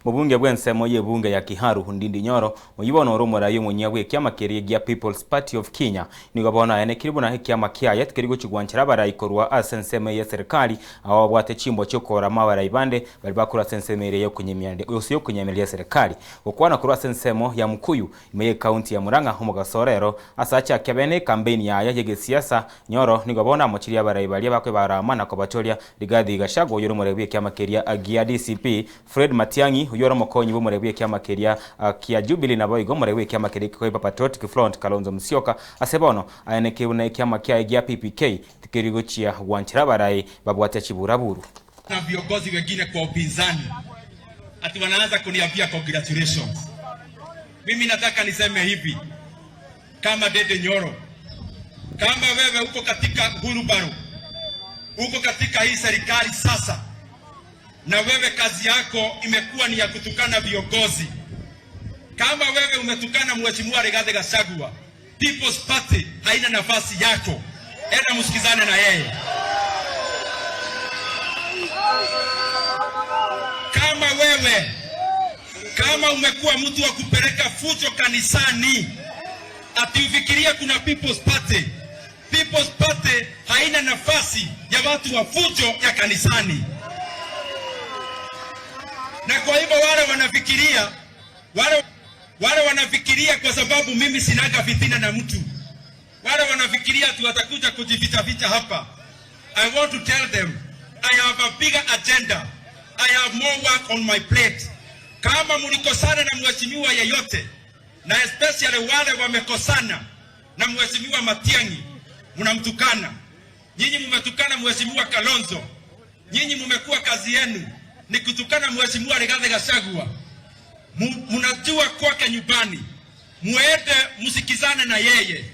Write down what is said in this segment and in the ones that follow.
Mobunge bw'ensemo y'ebunge ya Kiharu, Ndindi Nyoro, oyio bono ore omorai omonyia bw'ekiama keria gia People's Party of Kenya, nigo bono aenekire buna ekiama kiaye tikeri gochia gwanchera abarai korwa ase ensemo eye y'eserikali abo babwate chimbwa chi'okorama abarai bande baria bakorwa ase ensemo eria y'okonyemia gose y'okonyemeria eserikali. Gokwana korwa ase ensemo ya Mukuyu ime y'ecounty ya Murang'a omogaso orero ase achakia bene ekambeini yaye y'egesiasa, Nyoro nigo bono amochirie abarai baria bakoebarama na kobachoria Rigathi Gachagua oyore omoreri bw'ekiama keria gia DCP, Fred Matiang'i oyio ore omokonyi bw'omoreri bw'ekiama keria kia Jubilee naboigo omoreri bw'ekiama keria gekoiba Patriotic Front Kalonzo Musyoka ase bono aenekeire buna ekiama kiaye gia PPK tikeri gochia gwanchera abarai babwate chiburaburu. Na viongozi wengine kwa upinzani ati wanaanza kuniambia congratulations. Mimi nataka niseme hivi kama Ndindi Nyoro, kama wewe uko katika wheelbarrow, uko katika hii serikali sasa, na wewe kazi yako imekuwa ni ya kutukana viongozi, kama wewe umetukana Mheshimiwa Rigathi Gachagua, People's Party haina nafasi yako, enda msikizane na yeye. Kama wewe kama umekuwa mtu wa kupeleka fujo kanisani, ati ufikirie kuna People's Party. People's Party haina nafasi ya watu wa fujo ya kanisani. Na kwa hivyo wale wanafikiria kwa sababu mimi sinaga fitina na mtu, wale wanafikiria tu watakuja kujificha ficha hapa. I want to tell them I have a bigger agenda. I have more work on my plate. Kama mlikosana na mheshimiwa yeyote, na especially wale wamekosana na mheshimiwa Matiang'i, mnamtukana. Nyinyi mmetukana mheshimiwa Kalonzo. Nyinyi mmekuwa kazi yenu ni kutukana mheshimiwa Rigathi Gachagua. Mnajua kwake nyumbani, muende msikizane na yeye.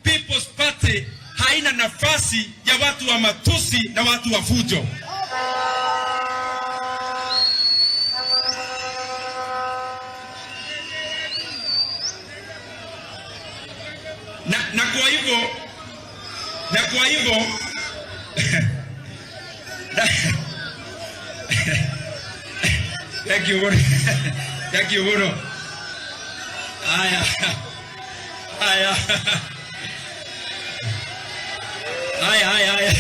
People's Party haina nafasi ya watu wa matusi na watu wa fujo. Na kwa hivyo thank you, thank you, Bruno. Haya, haya, haya, haya, haya.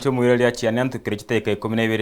Tomoiraria chiane antukire chidakika 12.